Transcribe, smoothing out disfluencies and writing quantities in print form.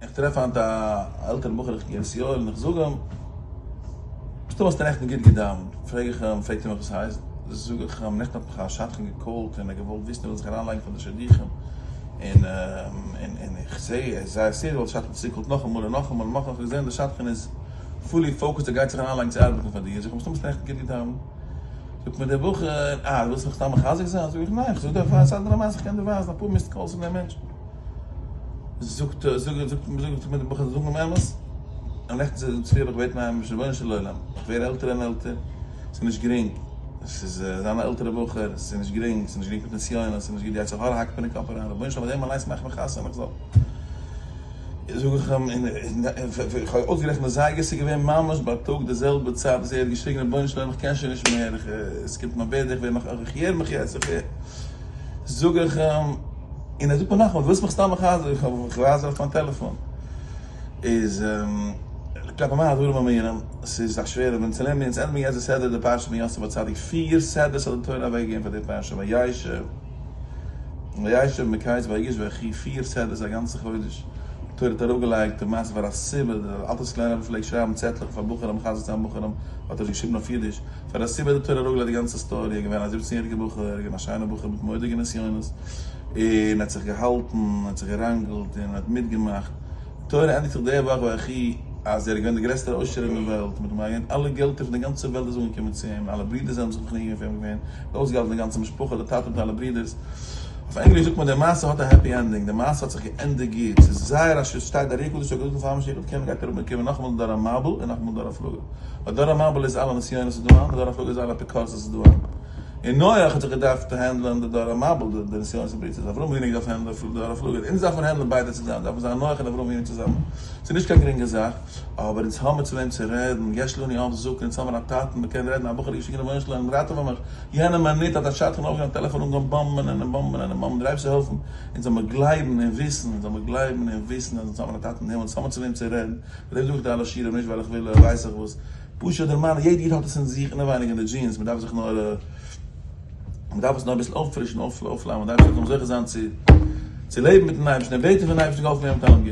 איך טרעף היינט א עלטערן בחור אין קרית יואל און איך זאג אים, מסתמא האסטו נעכטן גוט געדאווענט, פרעג איך אים, פרעגט ער מיך וואס הייסט, זאג איך אים, נעכטן האט מיך א שדכן געקאלט און ער האט געוואלט וויסן ער וויל זיך אריינלייגן פאר די שידוכים, און און איך זע ער איז זייער serious ווייל די שדכן האט צוריקגעקאלט נאכאמאל און נאכאמאל און נאכאמאל, איך האב געזען די שדכן איז fully focused ער גייט זיך אריינלייגן צו ארבעטן פאר דיר, זאג איך אים, מסתמא האסטו נעכטן גוט געדאווענט, זאגט מיר דער בחור, אה, דו ווילסט מיך סתם מחזק זיין? זאג איך, ניין, איך זאג דיר א אנדערע מעשה, איך קען דיר ווייזן אפאר missed calls פון דעם מענטש. זאגט זאגט זאגט זאגט מיר דער בחור זאג דעם אמת, און נעכטן צופרי האב איך געבעטן איין רבונו של עולם, איך ווער עלטער און עלטער, ס'איז נישט גרינג, ס'איז זיין א עלטערע בחור, ס'איז נישט גרינג, ס'איז נישט גרינג מיט נסיונות, ס'איז נישט גרינג, די יצר הרע האקט מיר אין קאפ אריין, רבונו של עולם דעם אליינס מאך מיר חתונה איך זאל, זאג איך אים, און איך האב אויסגערעכנט די זייגער, ס'איז געווען ממש בייטאג די זעלבע צייט וואס ער האט געשריגן רבונו של עולם איך קען שוין נישט מער, עס קומט מיין birthday, איך ווער נאך, איך יער מיך יעצט, איך זאג איך אים, און ער זאגט מיר נאכאמאל, דו ווילסט מיך סתם מחזק, איך ווייז אויף מיין טעלעפאן, איז כלפי מה הדברים אמורים, ס'איז א שווערע, ווען צו לערנען אונז ענדיגן יעצט די סדרה די פרשה פון יוסף הצדיק, פיר סדרות האט די תורה אוועקגעגעבן פאר די פרשה, וישב, וישב מקץ ויגש ויחי, פיר סדרות א גאנצע חודש, די תורה האט אראפגעלייגט די מעשה פאר א סיבה, דער אלטער סקולענער רבי פלעגט שרייבן צעטלעך פאר בחורים מחזק צו זיין בחורים, האט ער עס געשריבן אויף אידיש. פאר א סיבה האט די תורה אראפגעלייגט די גאנצע story, ער איז געווען א 17 יעריגער בחור, ער איז געווען א שיינער בחור מיט מורא'דיגע נסיונות, און ער האט זיך געהאלטן, ער האט זיך געראנגלט, און ער האט מיטגעמאכט. די תורה ענדיגט זיך די וואך ויחי אז ער איז געווען דער גרעסטער עושר אין די וועלט, מיט אים אלע געלטער פון די גאנצע וועלט איז אנגעקומען צו אים, אלע ברידערס זענען זיך מכניע געווען פאר אים געווען, ער האט אויסגעהאלטן די גאנצע משפחה, די טאטע מיט אלע ברידערס. אויף ענגליש זאגט מען די מעשה האט א happy ending, די מעשה האט זיך געענדיגט גוט, ס'איז זייער א ש שטייט די ארי הקדוש האט געזאגט פאר משיח וועט קומען גייט אראפ קומען נאכאמאל די דור המבול און נאכאמאל דור הפלגה. ווייל דור המבול איז אלע נסיונות איז דא היינט, דור הפלגה איז אלע אפיקורסות איז דא היינט. און נח האט זיך געדארפט handle ען די דור המבול, די נסיונות און פריצות, אברהם אבינו האט געדארפט handle ען די דור הפלגה, אונז דארף מען handle ען ביידע צוזאמען, דארף מען זיין נח און אברהם אבינו צוזאמען. ס'איז נישט קיין גרינגע זאך, אבער אונז האמיר צו וועם צו רעדן, יש לנו אב זקן, אונז האמיר א טאטן, מ'קען רעדן, א בחור האט געשריגן רבונו של עולם ראטעווע מיך, יענע מינוט האט א שדכן אויפגעהויבן טעלעפאן אנגעהויבן באמבען און באמבען און באמבען, דער אייבערשטער זאל העלפן אונז זאל מיר גלייבן און וויסן, אונז זאל מיר גלייבן און וויסן אז אונז האמיר א טאטן אין הימל, אונז האמיר צו וועם צו רעדן, פאר דעם זאג איך די אלע שיעורים נישט ווייל איך וויל ווייס איך וואס, פשוט דערמאנען, יעדע איד האט עס אין זיך אינעווייניג אין די genes, מען דארף זיך נאר, מען דארף עס נאר אביסל אויפפרישן, אויפפלאמען, דער אייבערשטער זאל זוכה זיין צו צו לעבן מיטן אייבערשטן און בעטן פון אייבערשטן געהאלפן ווערן מיט אלעם גוטן.